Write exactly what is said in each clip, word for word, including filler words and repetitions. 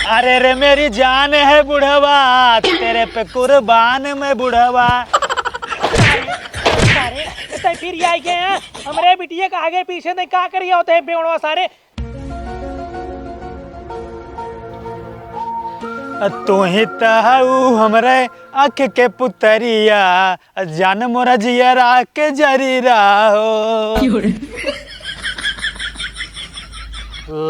अरे रे मेरी जान है बुढ़वा, तेरे पे कुर्बान मैं बुढ़वा। सारे, तै फिर आइ गए हैं। हमरे बिटिया का आगे पीछे नहीं का करिया होते हैं बेवड़वा सारे। तू ही त हऊ हमरे आँख के पुतरिया, जान मोरा जियरा के जरी रहा हो।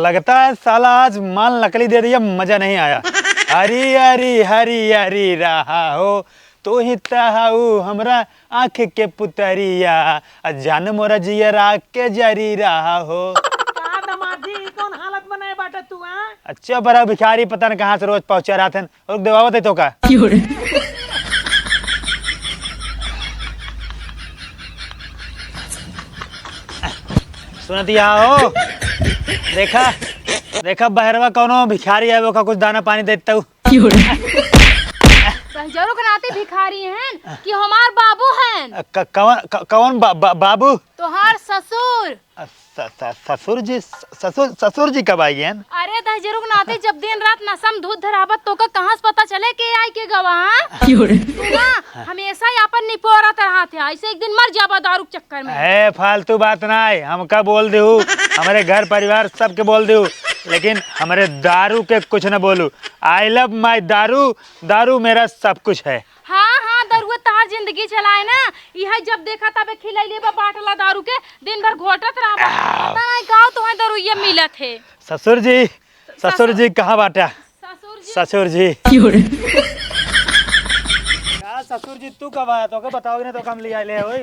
लगता है साला आज माल नकली दे दिया, मजा नहीं आया। हरी हरी हरी हरी रहा हो, तू ही त हऊ हमरा आँख के पुतरिया, आ जान मोरा जियरा के जरी रहा हो। का दामाद जी, ई कौन हालत बनाए बाटे तू, हाँ? अच्छा, बड़ा भिखारी पता न कहाँ से रोज पहुँचा रहत हन। रुक, देवावत है तोका। सुनतिया हो, देखा, देखा बहरवा कौनो भिखारी है, ओका कुछ दाना पानी देता हूँ। बहजरू के नाते भिखारी हैं कि हमार बाबू हैं? क-, कवन, क-, कवन बा-, बा-, बाबू? तोहार ससुर। अ, स-, स-, ससुर जी, स-, ससुर, ससुर जी कब आइ गएन? अरे दहजरू के नाते जब दिन रात नशा में धुत धराबत तोका कहाँ से पता चले के आइ के गवा, हाँ? तू ना हमेशा ही आपन निपोरत रहत है, ऐसे एक दिन मर जाबा दारू के चक्कर में। ए, फालतू बात ना है, हमका बोल देहू, हमरे घर परिवार सबके बोल देहू, लेकिन हमरे दारू के कुछ न बोलू। I love my दारू, दारू मेरा सब कुछ है। हाँ, हाँ, दरुआ तहार जिंदगी चलाए ना, इहे जब देखा तबे खिलैले बा बाटला दारू के, दिन भर घोटत रहबा। पता नहीं का तोहे दरुइया मिलत है। ससुर जी, ससुर ससुर जी कहाँ बाटा? ससुर जी। ससुर जी। का ससुर जी तू कब आया? तोके बताओगे ना तो हम ले आए ले होई।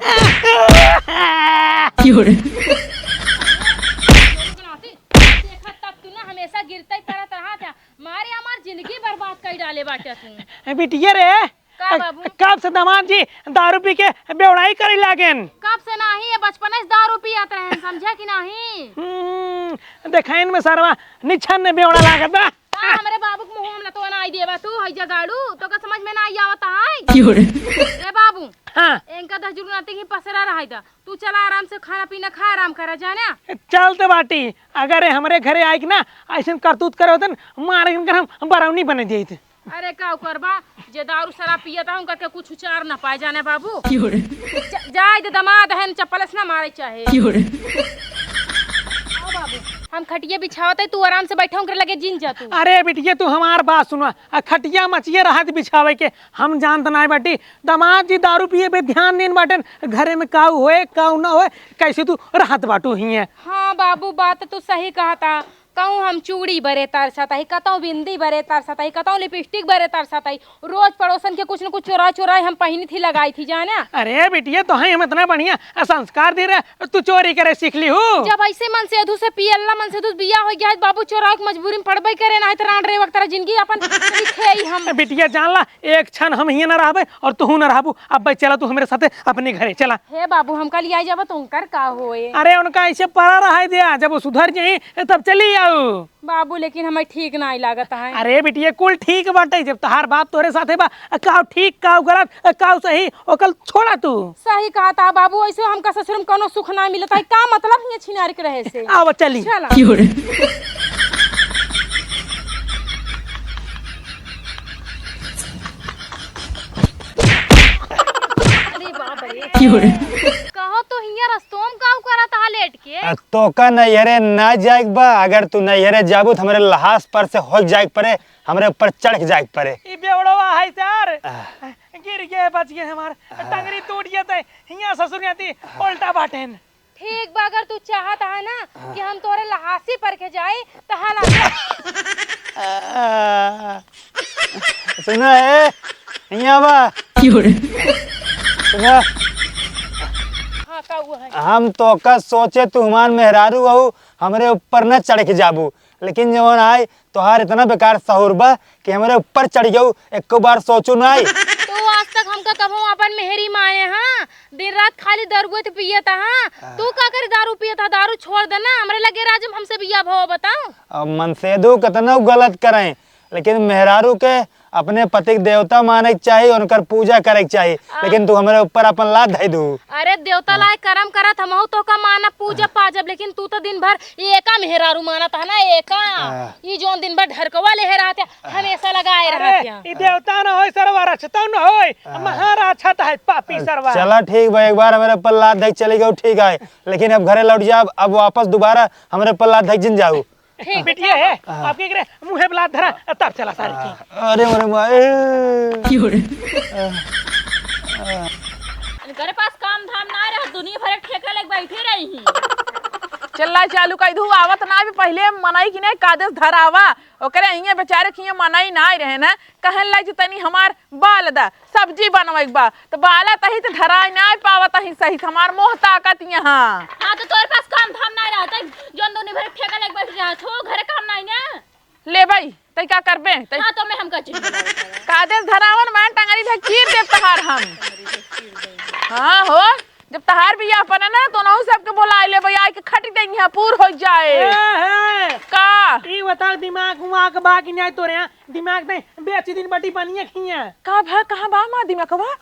देखा तब तू ना हमेशा गिरते ही पड़त रहा था। मारे हमार जिंदगी बर्बाद कर डाले बाटे तू। ए बिटिया रे, का बाबू? कब से दामाद जी दारू पी के बेवड़ाई करे लागेन? कब से नाही, ये बचपने से दारू पियत रहन, समझे कि नाही? हम्म, देखाइन में सरवा निछन बेवड़ा लागत बा। का हमरे बाबू के मुंह में लतवा ना आई देवा तू, है जगाड़ू, तोका समझ में ना आई आवत है? ए बाबू, हाँ। इनका दस जुर्म नाती ही पसरा रहा था। तू चला आराम से खाना पीना खा, आराम करा जाना। चलत बाटी, अगर ये हमरे घरे आइक ना, ऐसन करतूत करे होतन, मारे इनकर हम बरौनी बने देइत। अरे का करबा, जे दारू शराब पियत है, उनका के कुछ उचार ना पाए जाने बाबू। जा-, जाए दे दमाद है, चप्पल से ना मारे चाहे। आओ बाबू, हम खटिया बिछावत है, तू आराम से बैठा, उनके लगे जिन जा तू। अरे बिटिया, तू हमार बात सुना, आ खटिया मचिए रहत बिछावे के, हम जानत नाय बाटी। दामाद जी दारू पिए पे ध्यान देन बाटन, घरे में काऊ होए, काऊ ना होए, कैसे तू रहत बाटू हिये। हाँ बाबू, बात तू सही कहता। कहूँ हम चूड़ी बरे तरसत ही, कतौ बिंदी बरे तरसत ही, कतौ लिपस्टिक बरे तरसत ही। रोज पड़ोसन के कुछ न कुछ चोरा चोराई हम पहिनी थी, लगाई थी, जाना। अरे बिटिया, तोहे हम इतना बढ़िया संस्कार दे रहे, तू चोरी करे सीख लिहू। जब ऐसे मनसेधू से पियल्ला मनसेधू से बियाह हो गया है, बाबू चोराव के मजबूरी में पड़बे करे, ना है तो रांड रेवक तरह जिंदगी अपन चली थे ही हम। बिटिया जान ला, एक क्षण हम हियाँ ना रहबे और तू ना रहबू। अब भाई चला तू हमरे साथे अपने घरे चला। हे बाबू, हमका लियाई जाबा तो उनकर का होए? अरे उनका ऐसे पड़ा रहा दिया, जब वो सुधर जाई तब चली आऊ। बाबू, लेकिन हमें ठीक नाहीं लागत है। अरे बिटिया, कुल ठीक बाटे, जब तहार बाप तोरे साथे बा, काउ ठीक, काउ गलत, काउ सही, ओकल छोड़ा तू। सही कहत हा बाबू, ऐसे हमका ससुर में कौनो सुख नाहीं मिलत है। का मतलब हियाँ छिनार के रहे से? आवा चली। चला। अरे बाप रे। कहो तो हियाँ रस्तों में काउ करत हा लेट के? आ, तोका नैहरे ना जाइक बा, अगर तू नैहरे जाबू त हमरे लहास पर से होइक जाइक परे, हमरे ऊपर चढ़िक जाइक परे। ई बेवड़वा है सर। आह। गिर गए, बच गए हमार। आह। टंगरी टूट गए ते हियाँ ससुर आती उल्टा बाटेन। ठीक बा, अगर तू चाहत हा ना कि हम तोरे लहासी पर के जाई, त हाला। आह। सुना है, हियाँ बा। सुना। हाँ, का हुआ है? हम तोका सोचे तू हमार मेहरारू हऊ, हमरे ऊपर न चढ़िक जाबू, लेकिन जवन आए तोहार इतना बेकार सहूर बा कि हमरे ऊपर चढ़ गऊ, एको बार सोचू नाई। तू आज तक हमका कबहूँ अपन मेहरी माने, हाँ? दिन रात खाली दरुए त पियत, हाँ? तू का करे दारू पियत हा? दारू छोड़ दे ना, हमरे लगे राजू हमसे बियाह भवा बताओ। अब मनसेधू कितना गलत करें, लेकिन मेहरारू के अपने पति के देवता माने के चाही, उनकर पूजा करे के चाही, आ- लेकिन तू हमरे ऊपर अपन लात धइ दू। अरे देवता लायक करम करत हमहू तोहका मानब, पूजा पाजब, लेकिन तू तो दिन भर एका मेहरारू मानत है ना, एका। आ। ई जौन दिन भर ढरकवा लेहे रहत है, हमेशा लगाए अरे, रहत है। ई देवता न होय सरवा, रक्षता न होय, आ। महाराक्षस है पापी सरवा। चला ठीक बा, एक बार हमरे ऊपर लात धइ के चली गऊ, ठीक है, लेकिन अब घरे लौट जाब, अब वापस दोबारा हमरे ऊपर लात धइ के जिन जाऊ। ठीक, बिटिया है, हाँ। आपके एकरे मुँहे पे लात धरा, तब चला सारी की। अरे मोरे माँ, ए। की हो रे? इनकरे पास काम धाम ना रहा, दुनिया भर ठेका लेके बैठे रही ही। चला चालू कइ दू, आवत ना भी पहिले मनई की नहीं कादेस धरावा, ओकरे हियाँ बेचारे की हियाँ मनई ना रहे ना, कहन लाई जे तनी हमार बाल दा, सब्जी बनवै के बा, त बाला तही त धराई नाय पावत ही सही, हमार मोह ताकत यहाँ। हाँ, तो तोरे पास काम धाम नाय रहत है, जौन दुनी भर ठेका लेके बैठ जात हो, घरे काम नाय ना। ले भाई, तै का करबे? तै हाँ, तो मैं हम का चीज बनाऊँ? कादेस धरावन मैं टंगरी धे चीर देब तहार हम। हाँ हो, जब तहार बियाह पने ना, तो नहु सबके बोलाए ले भाई, आइके खटी देंगे, हाँ, पूर हो जाए। ए, हे। का? ई बताओ, दिमाग उमाग बा कि नाय तोरे यहाँ? दिमाग नहीं, बेच दिन बटी बनिए खिए। का भा, कहाँ बा माँ दिमागवा?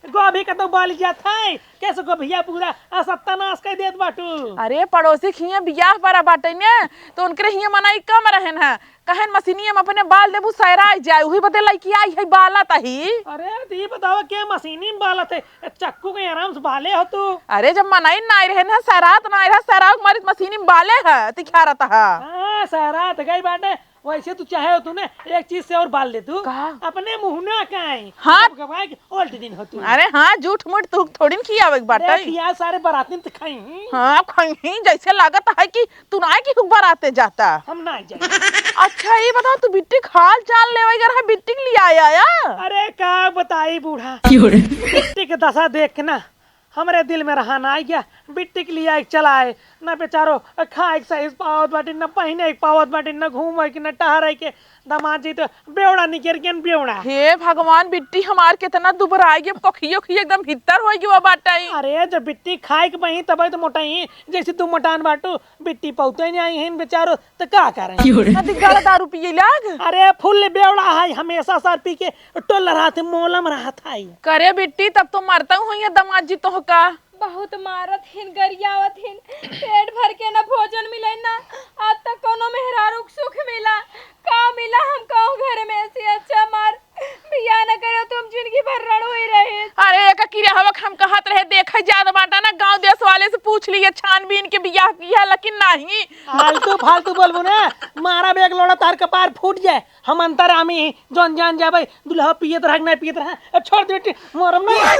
गोभी का तो बाल जात है, कैसे गोभिया पूरा आ सत्यानाश कर देत बाटू। अरे, पड़ोसी खिए बियाह परा बाटे ने, तो उनकरे हियाँ मनई कम रहन है। कहन मशीनिया में अपने बाल देबू, सैराई जाए, उही बदे लइकी आई है बाला तही। अरे, तो ये बताओ, के मशीनी में बालत है? ए, चक्कू के आराम से बाले हो तू। अरे, जब मनई नाय रहे ना, सैरात नाय रहा, सैराव के मारे मशीनी में बाले है, तिखारत है। हाँ, सैरात गई बाटे, वैसे तू चाहे हो तू ने एक चीज से और बाल ले तू। का? अपने मुहना का है। हाँ। गवाए के उल्ट दिन हो तू। अरे हाँ, झूठ मूठ तू थोड़ी न खियावे के बाटे। अरे खिया सारे बरातिन त खाई। हाँ, खाई ही, जैसे लागत है कि तू ना कि हुक बराते जाता। हम ना जाए। अच्छा, ये बताओ, तू बिट्टी के हाल चाल लेवे गए रहा, बिट्टी के लिए आया या? अरे का बताई बूढ़ा। क्यों रे? बिट्टी के दशा देख के ना, हमरे दिल में रहा ना आ गया, बिट्टी के लिए एक चलाए, ना बेचारो खाए के सही से पावत बाटी, ना पहिने के पावत बाटी, ना घूमे के, ना टहरे के। दामाद जी तो बेवड़ा निकर गन बेवड़ा। हे भगवान, बिट्टी हमार कितना दुबराई गई, कखियो खियो एकदम हित्तर हो गई बाटे। अरे, जब बिट्टी खाए के बही तब तो मोटाई, जैसे तू मोटान बाटू, बिट्टी पौते नहीं आई हैं बेचारो, तो का करें? क्यों रे? अति गला दारू पिए लाग। अरे, फुल बेवड़ा है, हमेशा सर पी के टोल रहत है, मोलम रहत है। करे बिट्टी, तब तो मरता हूँ ये दामाद जी तोहका। बहुत मारत हिन, गरियावत हिन, पेट भर के ना भोजन मिले ना, आज तक कोनो मेहरारू के सुख मिला, का मिला हम कहूँ घर में से अच्छा मार बियाह न करे तुम जिंदगी भर रणुई रहे। अरे एक किरे हवक हम कहत रहे, देखे जात बाटा ना, गाँव देश वाले से पूछ लिए, छानबीन के बियाह किया लेकिन नहीं। फालतू फालतू बोलबू ना, मारा बे एक लोड़ा तार कपार फूट जाए। हम अंतरामी ही, जौन जान जाबे, दुल्हा पियत रहा कि नहीं पियत रहा। अब छोड़ दे बेटी, मोरम ना।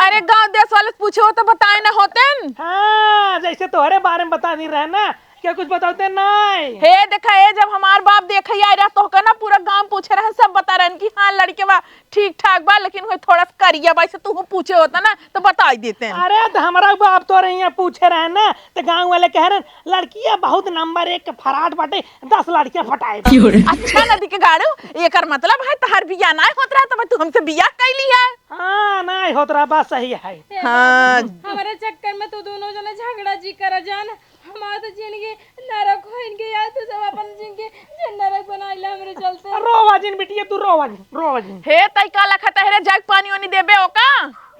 अरे गाँव देश वाले से पूछे हो तो बताए ना होतेन। हाँ, जैसे तोहरे बारे में बता दी रहे ना, क्या कुछ बताते नहीं? हे देखा, ए जब हमार बाप देखे आए रहा तो ना पूरा गाँव पूछे रहे, सब बता रहे कि हाँ लड़के बा ठीक ठाक बा, लेकिन वही थोड़ा सा करिया बा, ऐसे तू पूछे होता ना तो बताई देते हैं। अरे तो हमारा बाप तो रही है पूछे रहे ना, तो गाँव वाले कह रहे लड़किया बहुत नंबर एक के फराट बाटे, दस लड़किया पटाए बा। अच्छा नदी के गाड़ू, एकर मतलब है तहार बियाह नाय होत रहा तब तू हमसे बियाह कैली है। हाँ, नाय होत रहा, बात सही है। हाँ। हमारे चक्कर में तू दोनों जने झगड़ा जी करा जान, हमार तो जिंदगी नरक होइन गया, तू सब अपन जिंदगी जे नरक बनाइला हमरे चलते। रोवा जिन बिटिया, तू रोवा जिन, रोवा जिन। हे तई का लखत है रे, जग पानी ओनी देबे ओका?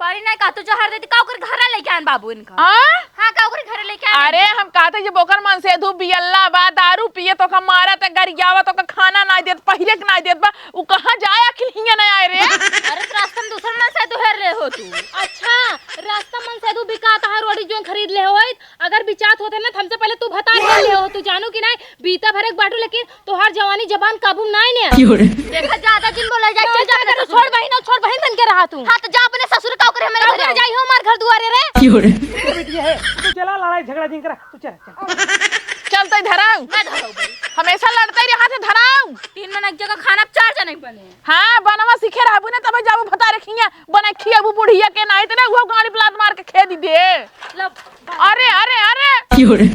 पानी नहीं का, तू जहर दे दी, का ओकर घरे लेके आन बाबू इनका? हाँ? हाँ, का ओकर घरे लेके आन? अरे, हम कहते जब ओकर मन से धू बियल्ला बा, दारू पिए तो ओका मारत, गरियावत, ओका खाना नाय देत, पहिरे के नाय देत बा, उ कहाँ जाए आखिर हियाँ नहीं आए रे? अरे, तो रास्ता में दूसर मन से धू हेर ले हो तू। अच्छा, रास्ता मन से धू बिकात है, रोटी जो खरीद ले होइत, अगर बिचात होते ना, तो हमसे पहले तू भतार कर ले हो, तू जानू कि नहीं? बीता भरे के बाटू, लेकिन तोहार जवानी जबान काबू में नाय ने। क्यों रे? देखा, ज्यादा जिन बोला जाए, चल जा, अपने ससुर। छोड़ बहिन, छोड़ बहिन बन के रहा तू। हाँ, तो जा अपने ससुर का ओकरे हमरे का घरे ओकरे आई। जाई हो हमार घर दुआरे रे। क्यों रे? ए बिटिया है, तू चला लड़ाई झगड़ा जिन करा, तू चल, चल। चलते धराऊ। मैं धराऊ भाई। हमेशा लड़ते रहा थे धराऊ। तीन मन एक जगह खाना चार जने बने। हाँ, बनवा सीखे रहबू ना, तबे जाबू भतारे खिया, बना खियाबू बुढ़िया के, नाहीं त ना वो गाड़ी ब्लात मार के खेदी दे। लो, अरे, अरे, अरे। क्यों रे?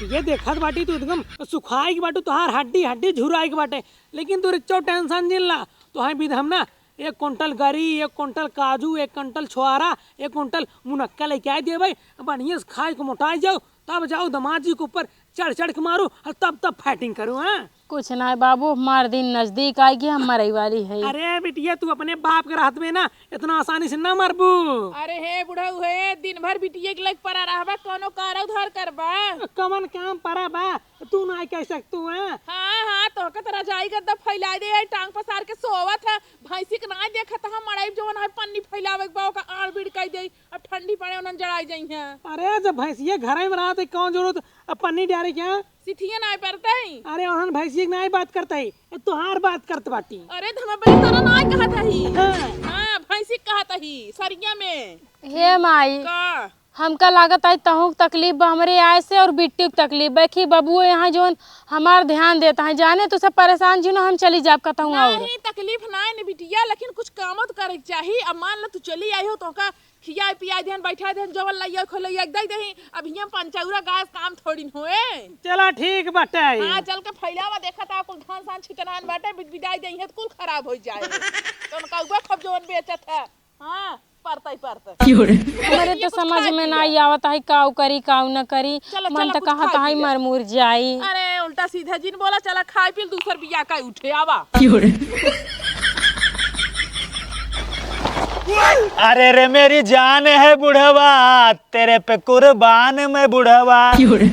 ये देखत बाटी तू एकदम सुखाई के बाटू, तोहार हड्डी, हड्डी झुराई के बाटे, लेकिन तू रिच्चो टेंशन जिन ला, तोहार बीध हम ना एक कुंटल गरी, एक कुंटल काजू, एक कुंटल छोहारा, एक कुंटल मुनक्का लेके आए दिए भाई, बढ़िया से खाए के मोटाई जाओ, तब जाऊ दामाद जी के ऊपर चढ़ चढ़ के मारू और तब तब fighting करू, हाँ? कुछ नाहीं बाबू, हमार दिन नजदीक आइगे, हम मरई वाली है। अरे बिटिया, तू अपने बाप के रहत में ना इतना आसानी से ना मरबू। अरे हे बुढ़ऊ हे, दिन भर बिटिया के लग परा रहबा, कौनो कार उधार करबा? कवन काम परा बा, तू नाहीं कह सकतू है? हाँ, हाँ, तोहके तो रजाई गद्दा फैला दे, टांग पसार के सोवत है, भैंसी के नाहीं देखत है, मड़ई जवन है पन्नी फैलावे के बा, ओका आड़ बीड़ कई दे, अब ठंडी पड़े उन्हन जड़ाई जइहें। अरे जब भैंसिया घरे में रहत है, कौन जरूरत अब पन्नी डारे क्या? सिथिया नाहीं परत है। अरे उन्हन भैंसिया के नाहीं बात करत है, ये तोहार बात करत बाटी। अरे तो हम अपने तरह नाहीं कहत ही। हाँ। हाँ, भैंसी कहत ही, सरिया में। हे माई, का? हमका लागत है तहूँ के तकलीफ बा हमरे आए से और बिट्टी के तकलीफ बा कि बबुआ यहाँ जौन हमार ध्यान देत है, जाने तो सब परेशान जी ना हम चली जाब कतहूँ और। नहीं, तकलीफ नाहीं न बिटिया, लेकिन कुछ कामो तो करे के चाही। अब मान लो तू चली आई हो, तोहका खियाए पियाए देहन, बैठाए देहन, जवन लइया खोलइया दे देही। अब हियाँ पंचौरा गाय से काम थोड़ी न होए। चला ठीक बाटे। हाँ, चल के फैलावा, देखत आ कुल धान सान छिटनान बाटे, बिद बिदाई देही है तो कुल खराब हो जाए। तो उनका उबा खब जवन बेचत है। हाँ, परतई परतई। हमरे तो समझ में नाहीं आवत है, काऊ करी, काऊ न करी। चला, मन चला, तो कुछ कहत खाई है पी ले। मर मुर जाई। अरे, उल्टा सीधा जिन बोला, चला खाई पी ले, दूसर बिया का उठे, आवा। अरे रे मेरी जान है बुढ़वा, तेरे पे कुर्बान मैं बुढ़वा। सारे,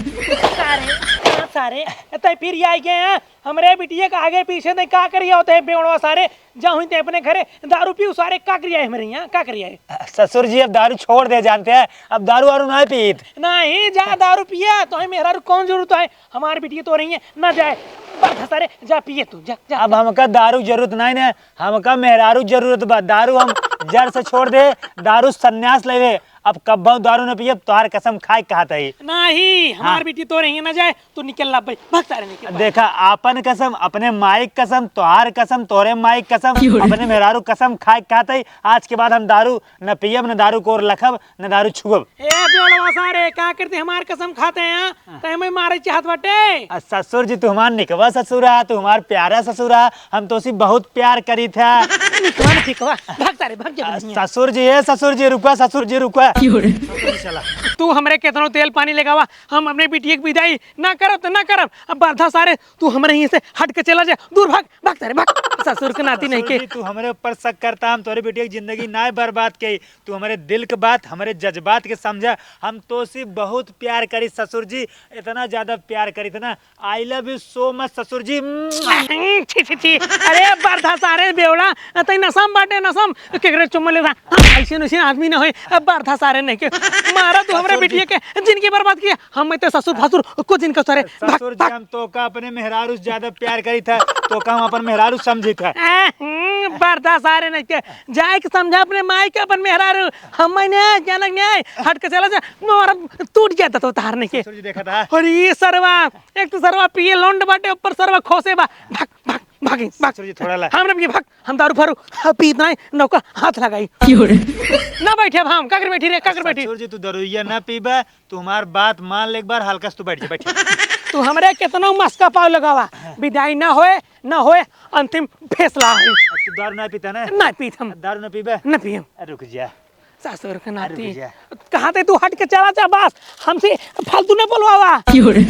हाँ, सारे, तै फिर आई गए हैं। हमरे बिटिया के आगे पीछे नहीं का करिया होते हैं बेवड़वा सारे, जाहुई ते अपने घरे दारू पीऊ सारे, का करिया है हमरे यहाँ, का करिया है? ससुर जी, अब दारू छोड़ दे, जानते हैं, अब दारू वारू नाहीं पीत। नहीं, जा दारू पिया, तोहे मेहरारू कौन जरूरत है, हमार बिटिया तो रही है, ना जाए, बर्धा सारे, जा पिए तू, जा, जा, अब जा। हमका दारू जरूरत नाहीं ना, हमका मेहरारू जरूरत बा, दारू हम जड़ से छोड़ दे, दारू संन्यास ले ले, अब कब्बो दारू न पियब, तोहार कसम खाए के कहत हई। नाही, हमार हाँ। बेटी तोरे हियां ना जाए, तू निकल ला भाई, भाग सारे निकल। देखा, आपन कसम, अपने माई के कसम, तोहार कसम, तोरे माई के कसम, क्यों रे? अपने मेहरारू कसम खाए के कहत हई, आज के बाद हम दारू न पियब, न दारू कोर लखब, न दारू छुअब। ए बेवड़वा सारे, का करते हमार कसम खाते हैं, हाँ? हाँ। तै हमें मारे चाहत बाटे। आ, ससुर जी, तू हमार निकवा ससुर है, तू हमार प्यारा ससुर है, हम तोसी बहुत प्यार करी था। निकवा न फिकवा, भाग सारे, भाग जा आ, बनिया। ससुर जी, ए ससुर जी, रुका, ससुर जी, रुका। क्यों रे? ससुर जी, चला। तू हमरे केतनो तेल पानी लगावा, हम अपने बिटिया के विदाई ना करब त ना करब। अब बर्धा सारे, तू हमरे यहीं से हट के चला जा, दूर भाग, भाग सारे, भाग। ससुर के नाती नहीं ससुर के। जी, तू हमरे ऊपर शक करता, हम तोरे बिटिया की जिंदगी ना बर्बाद कई। तू हमरे दिल के बात, हमरे जज्बात के समझा। हम तोसी बहुत प्यार करी ससुर जी, इतना ज्यादा प्यार करी था ना। I love you so much ससुर जी। छी, छी, छी। अरे बर्धा सारे बेवड़ा, तै नसम बाटे नसम। केकरे चुम्मा लेता? ऐसे नसे आदमी ना होए। अब बर्धा सारे नहीं के। मारा तू हमरे ससुर जी। बिटिया के जिंदगी बर्बाद किया। हम मैं तो ससुर फसुर कुछ इनका सारे। भाग, ससुर जी, भाग। हम तोका अपने मेहरारू से ज्यादा प्यार करी था, तोका हम अपन मेहरारू समझी था। ए, हम्म, बर्धा सारे नहीं के। जाए के समझा अपने माई के अपन मेहरारू। हम मैं नहीं, जनक नहीं, हट के चला जा। मोर टूट जाता तो तार नहीं के। ससुर जी देखा था। अरे ये सरवा, एक तो सरवा पिए लोंड बाटे, ऊपर सरवा खोसे बा। भाग, भाग, भाग, भाग। ससुर जी थोड़ा ला। हम ना पिए, भाग, हम दारू फारू, हाँ, पीत नहीं, नौका हाथ लगाई। क्यों रे? ना बैठे अब हम, का कर बैठी रे, का कर बैठी? ससुर जी तू दरुइया ना पीबा, तू हमार बात मान ले एक बार, हल्का से तू बैठ जा, बैठ जा। तू हमरे केतनो मस्का पाव लगावा, विदाई ना होए, ना होए, अंतिम फैसला है। अब तू दारू ना पीता ना? ना पीत हम। दारू ना पीबे? ना पियम। अरे रुक जा। ससुर के अरे नाती। रुक जा। कहाँ ते तू हट के चला जा बस, हमसे फालतू ना बोलवावा। क्यों रे?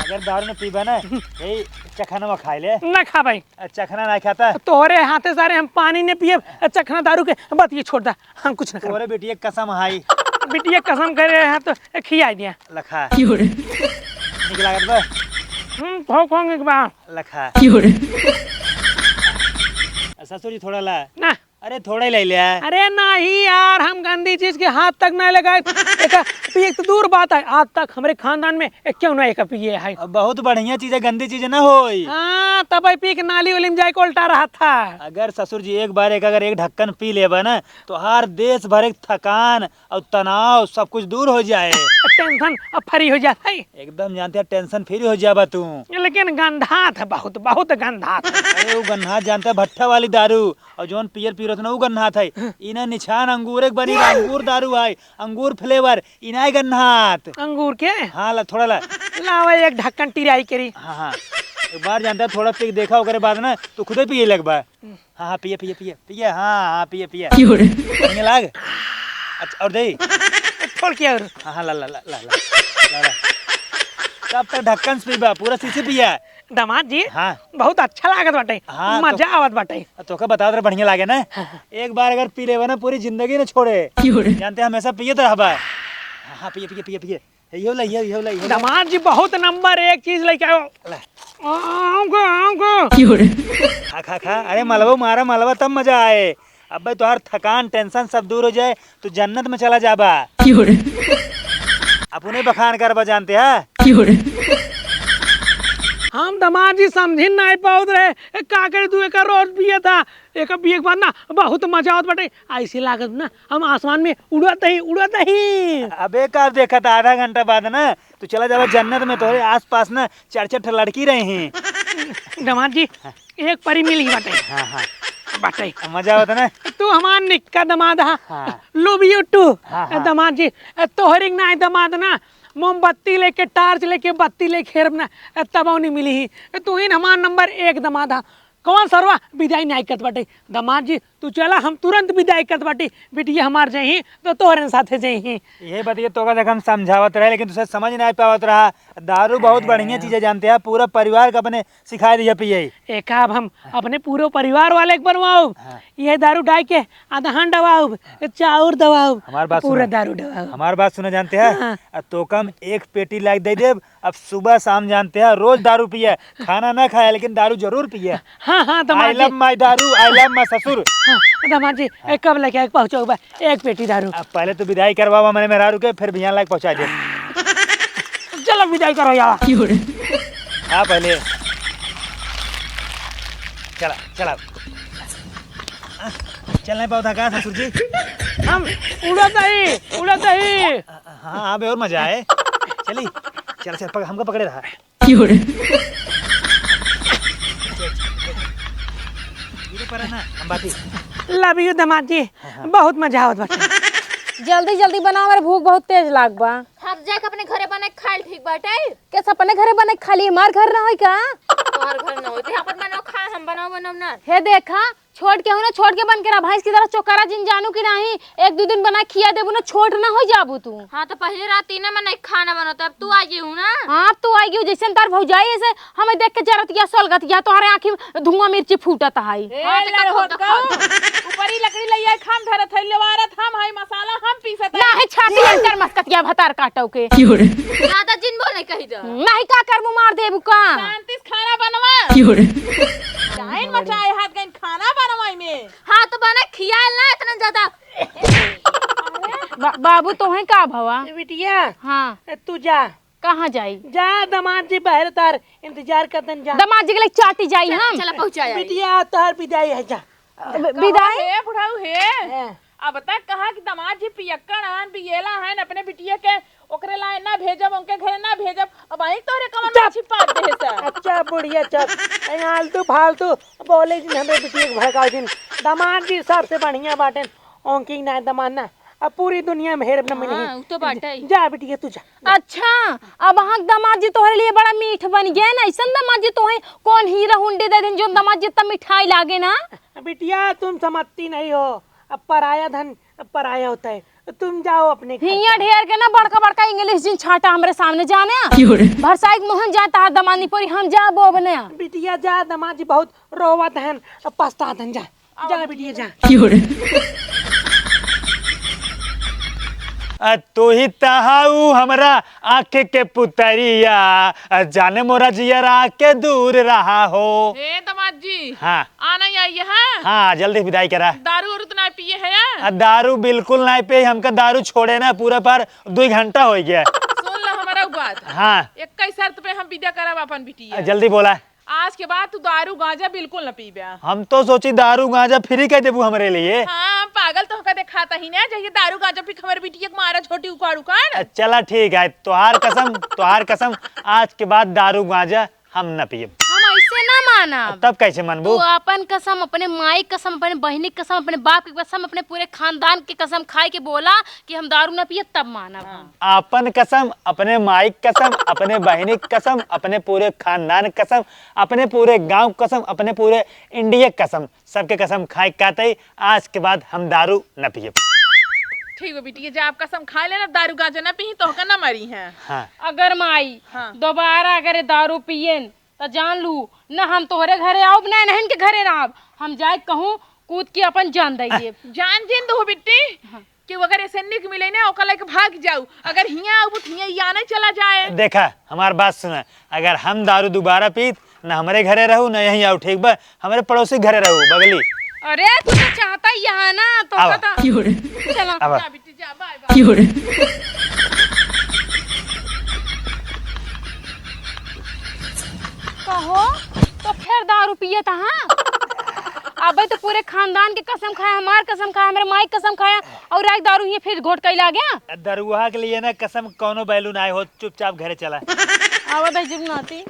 अगर दारू ना पीबे ना, यही चखनवा खाए ले। ना खा भाई। आ, चखना ना खाता? तोहरे हाथे सारे हम पानी नहीं पिए, चखना दारू के बात ये छोड़ दा। हम कुछ ना करब। तोरे बिटिया कसम हाई। बिटिया कसम करे हैं तो खिया दिया। लखा। क्यों रे? निक लागत बा? हम्म, भौंक भौंक एक बार। लखा। क्यों रे? ससुर जी थोड़ा ला। ना। अरे थोड़ा ही ले ले। अरे नहीं यार, हम गंदी चीज के हाथ तक ना लगाए। एका पिए तो दूर बात है, आज तक हमरे खानदान में एक क्यों ना एक पिए है। अब बहुत बढ़िया चीज है, गंदी चीज ना होई। हाँ, तब पी के नाली उली में जाए के उल्टा रहा था। अगर ससुर जी एक बार एक, अगर एक ढक्कन पी लेबा ना, तो हर देश भर एक थकान और तनाव सब कुछ दूर हो जाए। टेंशन अब फ्री हो जात है। एकदम जानते हैं, टेंशन फ्री हो जाबा तू। लेकिन गंधात है बहुत, बहुत गंधात है। अरे वो गंधात जानते हैं, भट्ठा वाली दारू, और जौन पियर पी रहत ना, वो गंधात है। इन्हें निछान अंगूर एक बनी, अंगूर दारू है, अंगूर फ्लेवर, इनाय गंधात। अंगूर के? हाँ, ला, थोड़ा ला। लावा एक ढक्कन टिराई करी। हाँ, हाँ। एक बार जानता है, थोड़ा पी के देखा, ओकरे बाद ना, तू खुदे पिए लगबा। हाँ, हाँ, पिए, पिए, पिए, पिए, हाँ, हाँ, पिए, पिए। क्यों रे? बढ़िया लाग? अच्छा, और दे? थोड़ के और। हाँ, हाँ, ला, ला, ला, ला, ला। ला, ला। तब तक ढक्कन से पीबा, पूरा शीशी पिया। दामाद जी, हाँ। बहुत अच्छा लागत बाटे, हाँ, तो मजा आवत बाटे। तोका बतावत रहे, बढ़िया लागे ना। हाँ, हाँ। एक बार अगर पी लेबा ना, पूरी जिंदगी ना छोड़े। क्यों रे? जानते, हमेशा पियत रहबा। हाँ, हाँ, पिए, पिए, पिए, पिए। इहो ला, इहो, इहो ला, इहो ला। दामाद जी, बहुत नंबर एक चीज लेके आयो। ला। आऊंगा, आऊंगा। क्यों रे? खा, खा, खा। अरे मलबो मारा, मलबा तब मजा आए। अबे तोहार थकान, tension सब दूर हो जाए, तू जन्नत में चला जाबा। क्यों रे? अपने बखान करबा, जानते हैं? क्यों रे? हम दामाद जी समझिन नाहीं पावत रहे, ए, का करे तू एका रोज पिए था, एका पिए के बाद ना बहुत मजा आवत बाटे, ऐसे लागत ना हम आसमान में उड़त ही, उड़त ही। अबे का देखत, आधा घंटा बाद ना तू चला जाबा जन्नत में, तोहरे आसपास ना चार चार ठे लड़की रही हैं। दामाद जी, हाँ। एक परी मिली बाटे। हाँ, हाँ। बाटे। मजा आवत ना? तू हमार निक्का दामाद हा। हाँ। Love you too। हाँ, हाँ। दामाद जी, तोहरे नाहीं दामाद ना, मोमबत्ती लेके, torch लेके, बत्ती लेके हेरब ना, तबौ नहीं मिली ही। तू ही हमार नंबर एक दामाद हा। कौन सरवा विदाई नाहीं करत बाटे? दामाद जी, तू चला, हम तुरंत विदाई करत बाटी। बिटिया हमार जइहीं, तो तोहरे साथे जइहीं। यही बतिया तोका देख हम समझावत रहे, लेकिन तुसे समझ नाहीं पावत रहा। दारू बहुत बढ़िया चीज है, जानते हैं, पूरा परिवार का अपने सिखाए दिया पिए। एका अब हम अपने पूरे परिवार वाले के बनवाउब। हाँ। ये दारू डाई के अदहन डवाउब, चाउर दवाउब, हमार बात पूरा सुना। दारू डवाउब। हमार बात सुना, जानते हैं? हाँ। आ तोका हम एक पेटी लाइके दे देब, अब सुबह शाम जानते हैं, रोज दारू पिए, खाना ना खाए, लेकिन दारू जरूर पिए। हाँ, हाँ, दामाद I love जी। My दारू, I love my ससुर। हाँ, दामाद जी, हाँ। ए, कब लेके आके पहुँचाउबा एक पेटी दारू? अब पहले तो विदाई करवावा मने मेहरारू के, फिर बिहान लाइके पहुँचा दे। चलो, विदाई करो यार। हाँ, पहले। चला, चला। चल नाहीं पावत हा का ससुर जी? हम उड़त ही, उड़त ही। हाँ, हाँ, अबे और मजा आए। चली, चल, चल, पक-, हमका पकड़े रहा। क्यों रे? इधर पर है ना, हम बात ही। Love you दामाद जी, हाँ, हाँ। बहुत मजा आवत बाटे। जल्दी जल्दी बनाओ, हमारे भूख बहुत तेज लाग बा। हम जाके अपने घरे बना के खाइल ठीक बाटे। कैसे अपने घरे बना के खा ली, हमार घर ना होई का? तोहर घर ना होई, ते अपन बनाओ खा, हम बनाओ बनाओ ना। हे देखा, छोट के हो ना, छोट के बन के रहा, भैंस की तरह चोकरा जिन जानू कि नाहीं, एक दू दिन बना खिया देबू ना, छोट ना हो जाबू तू। हाँ, तो पहले रात तीन में नहीं खाना बनता, अब तू आ गई हूँ ना। हाँ, अब तू आ गई हूँ, जैसे तार भौजाई ऐसे हमें देख के जरत गया, सोलगत गया, तोहरे आँखी में धुआं मिर्ची फूटत है। ए, हाँ, तो लड़होत का खाओ, गऊ, ऊपरी लकड़ी लइया खाम धरत है, लेवारत हम है, मसाला हम पीसत है। ना है छाती अंचर मस्कतिया भतार काटो के। क्यों रे? ज्यादा जिन बोले कही जा। नहीं का करबू, मार देबू का? शांति से खाना बनवा। क्यों रे? जाइन मचाए हाथ गइन खाना बनवाई में। हाँ, तो बना खियाल ना इतना ज्यादा। बा-, बाबू, तोहे का भवा? ए बिटिया, हाँ। ए, तू जा। कहाँ जाई? जा, दामाद जी बहरे तार इंतजार करतन, जा। दामाद जी के लिए चाटी जाई चला, हम। चला, पहुँचा आई। बिटिया, तोहर विदाई है, जा। बि-, विदाई? हे बुढ़ऊ हे। हैं। अब तक कहा कि दामाद जी पियक्कड़ हन, बियेला हन, अपने बिटिया के ओकरे लाए ना भेजब, उनके घरे ना भेजब। अब आई तोहरे कमर में चुप। छिपा दे सा। अच्छा बुढ़िया चुप। ए, आलतू फालतू बोले जिन, हमरे बिटिया के भड़काओ जिन। दामाद जी सबसे बढ़िया बाटेन। ओंकी ना दामाद ना, अब पूरी दुनिया में हेर न मिली। हाँ, उ तो बाटे ही। जा बिटिया, तू जा। अच्छा, अब अहाँ के दामाद जी तोहरे लिए बड़ा मीठ बन गए ना। ऐसन दामाद जी तोहे कौन हीरा हुंडी दे दिन, जो दामाद जी इतना मिठाई लागे ना। बिटिया, तुम समझती नहीं हो, अब पराया धन अब पराया होता है। तुम जाओ अपने घर हियाँ पे। ढेर के ना बड़का बड़का English जिन छाटा हमरे सामने जाने। क्यों रे? भरसाई के मोहन जाता है दमानी परी, हम जा बोबने। बिटिया जा, दामाद जी बहुत रोवत हन, अब पछतात हन, जा। जा बिटिया, जा। क्यों रे? आ, तू ही तहाऊ हमरा आँख के पुतरिया, आ, जाने मोरा जियरा के दूर रहा हो। हे दामाद जी। हाँ। आना ही आई है। हाँ, जल्दी विदाई करा। दारू उरू तो ना पिए है या? आ, दारू बिल्कुल ना पिए, हमका दारू छोड़े ना, पूरा पार दुई घंटा हो गया। सुन लो हमारा बात। हाँ। एक ही शर्त पे हम विदा करब अपन बिटिया। आ, जल्दी बोला। आज के बाद तू दारू गांजा बिल्कुल न पीबे। हम तो सोची दारू गांजा free कर देबू हमरे लिए। हाँ, हम पागल तो होकर देखाता ही ना, जइसे दारू गांजा पी के हमरे बिटिया के मारा छोटी उखाड़ उखाड़। अ, चला ठीक है, तोहार कसम, तोहार कसम, आज के बाद दारू गांजा हम न पियब। हम ऐसे ना मानब। तब कैसे मानबू? तू अपन कसम, अपने माई कसम, अपने बहिनी कसम, अपने बाप के कसम, अपने पूरे खानदान के कसम खाए के बोला कि हम दारू न पिए, तब मानब हम। आपन कसम, अपने माई के कसम, अपने बहिनी के कसम, अपने पूरे खानदान के कसम, अपने पूरे गांव के कसम, अपने पूरे इंडिया के कसम, सबके कसम खाए के कहते ही आज के बाद हम दारू न पियब। ठीक बा बिटिया, जा आप कसम खाइ लेना, दारू गांजा न पीही, तोहका न मरिहैं। हाँ। अगर माई हाँ। दोबारा अगर ये दारू पियन, त जान लू, न हम तोहरे घरे आउब, न इनहन के घरे रहब। हम जाए कहूँ, कूद के अपन जान दइ देब। जान जिन दो बिट्टी, हाँ। कि अगर ऐसे निक मिले ना, ओका लेके भाग जाऊ। अगर हियाँ आउब, त हियाँ या नहीं चला जाए। देखा, हमार बात सुना, अगर हम दारू दोबारा पीत, न हमरे घरे रहू, न यहीं आऊ, ठीक बा? हमरे पड़ोसी के घरे रहू, बगली। अरे, तू तो चाहता ही यहाँ ना, तो आवा। पता। चला। आवा। जा बिट्टी, जा, बाय, बाय। कहो, तो फिर दारू पिए था, हाँ? अबे तो पूरे खानदान के कसम खाया, हमार कसम खाया, हमरे माई के कसम खाया, और आज दारू ये फिर घोट कैला गया। दरुआ के लिए ना कसम कौनो value ना हो, चुपचाप घरे चला। आवा दे जुगनाती।